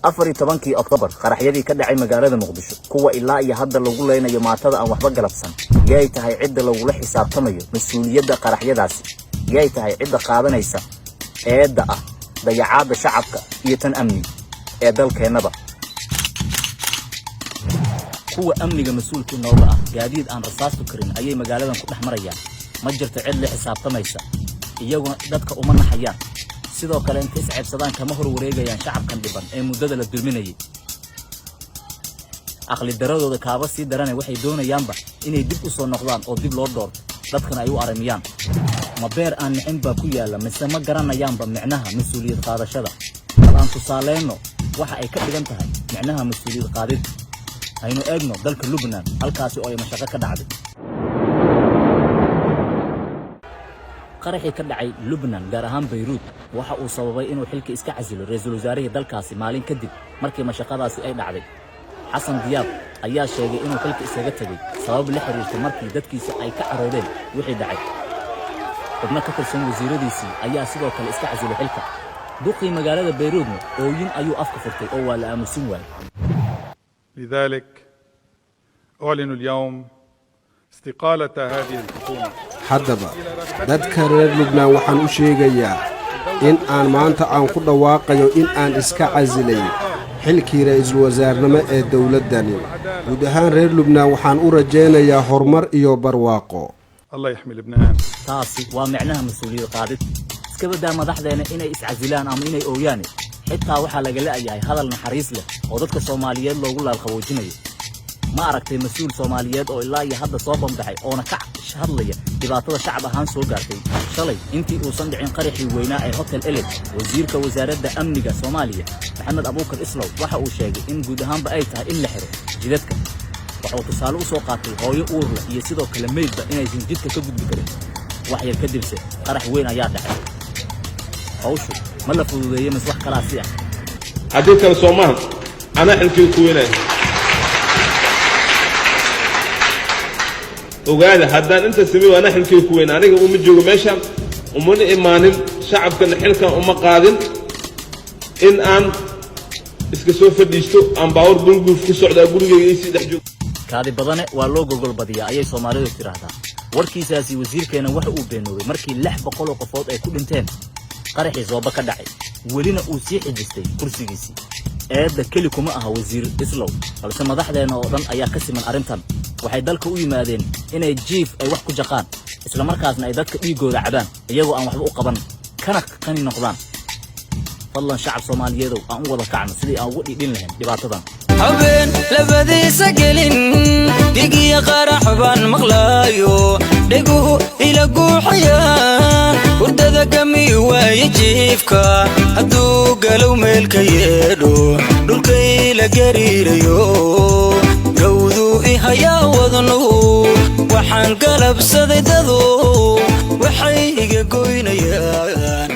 14-kii Oktoobar qaraxyadii ka dhacay magaalada Muqdisho, kuwa ilaa iyo hadda lagu leynayo maatada aan waxba galabsan, yay tahay cidda lagula xisaabtamayo mas-uuliyadda qaraxyadaasi? Yay tahay cidda qaadanaysa eedda ah dayacaadda shacabka iyo tan amni ee dalkeennaba? Kuwa amniga mas-uulka inooga ah gaadiid aan rasaastu karin ayay magaaladan ku dhex marayaan. Ma jirto cid la xisaabtamaysa, iyaguna dadka uma naxayaan. Sidoo kale, inta isceebsadaan kama hor wareegayaan shacabkan dhiban ee muddada la dulminayay. Aqli daradooda kaaba sii darane, waxay doonayaanba inay dib u soo noqdaan oo dib loo doorto, dadkana ay u aramiyaan. Ma beer aan nixin baa ku yaalla, mise ma garanayaanba micnaha mas-uuliyad qaadashada? Bal aan tusaaleenno waxa ay ka dhigan tahay micnaha mas-uuliyad qaadid. Aynu eegno dalka Lubnaan, halkaasi oo ay mashaqo ka dhacday. Qaraxii ka dhacay Lubnan, gaar ahaan Bayruud, waxa uu sababay inuu xilka iska casilo ra-iisul wasaarihii dalkaasi maalin kadib markii mashaqadaasi ay dhacday. Xasan Diyaab ayaa sheegay inuu xilka isaga tegey sabab la xiriirta markii dadkiisa ay ka caroodeen wixii dhacay. Xubno ka tirsan wasiiradiisii ayaa sidoo kale iska casilay xilka. Duqii magaalada Bayruudna ooyin ayuu afka furtay oo waa la aamusin waayey. لذلك أعلن اليوم استقالة هذه الحكومة. Haddaba, dadka reer Lubnaan waxaan u sheegayaa in aan maanta aan ku dhawaaqayo in aan iska casilay xilkii ra'iisul wasaarnimo ee dowladdani. Guud ahaan reer Lubnaan waxaan u rajaynayaa horumar iyo barwaaqo. الله يحمي لبنان. Taasi waa micnaha mas-uuliyad qaadid. Iska baddaa madaxdeena inay iscasilaan ama inay ooyaane, xitaa waxaa laga la'yahay hadal naxariis leh oo dadka Soomaaliyeed loogu laalqaboojinayo. Ma aragtay mas-uul Soomaaliyeed oo ilaa iyo hadda soo bambaxay oona ka hadlaya dhibaatada shacab ahaan soo gaartay? Shalay, intii uusan dhicin qaraxii weynaa ee Hotel Elite, wasiirka wasaaradda amniga Soomaaliya, Maxamed Abuukar Islow, waxa uu sheegay in guud ahaanba ay tahay in la xiro jidadka. Waxa uu tusaale u soo qaatay hooyo uur leh iyo sidoo kale meydba inaysan jidka ka gudbi karin. Wax yar kadibse qarax weyn ayaa dhacay. Hawshu ma la fududeeyey mise wax kalaa si ah? Haddii kale soo maahan, anaa xilkii ku weynaya. Ogaada, haddaan inta sameeyo, anaa xilkii ku weyna. Aniga uma joogo meeshan, umana imaanin shacabkana xilkan uma qaadin in aan iska soo fadhiisto aan baawar bunguuf ku socdaa gurigayga isii dhex joogo. Kaadi badane waa loo gogol badiyaa, ayay Soomaalidu tidhaahdaa. Warkiisaasi wasiirkeena waxa uu beenoobay markii 600 oo qofood ay ku dhinteen qaraxii Sooba ka dhacay, welina uu sii xijistay kursigiisii. Eedda keli kuma aha wasiir Islow, balse madaxdeenna oo dhan ayaa ka siman arrintan. Waxay dalka u yimaadeen inay jiif ay wax ku jaqaan, islamarkaasna ay dadka dhiiggooda cabaan iyagoo aan waxba u qaban, kana qani noqdaan. Fadlan, shacab Soomaaliyeedow, aan u wada kacno sidii aan uga dhidhin lahayn dhibaatadan. Habeen labadiisa gelin dhigiya qarax baan maqlaayo, dheguhu ila guuxayaan, hurdada gami waaye jiifka. Hadduu galow meelka yeedho, dhulkayla gariirayo, gawduu i hayaa wadnuhu. Waxaan galabsaday dado waxay iga goynayaan.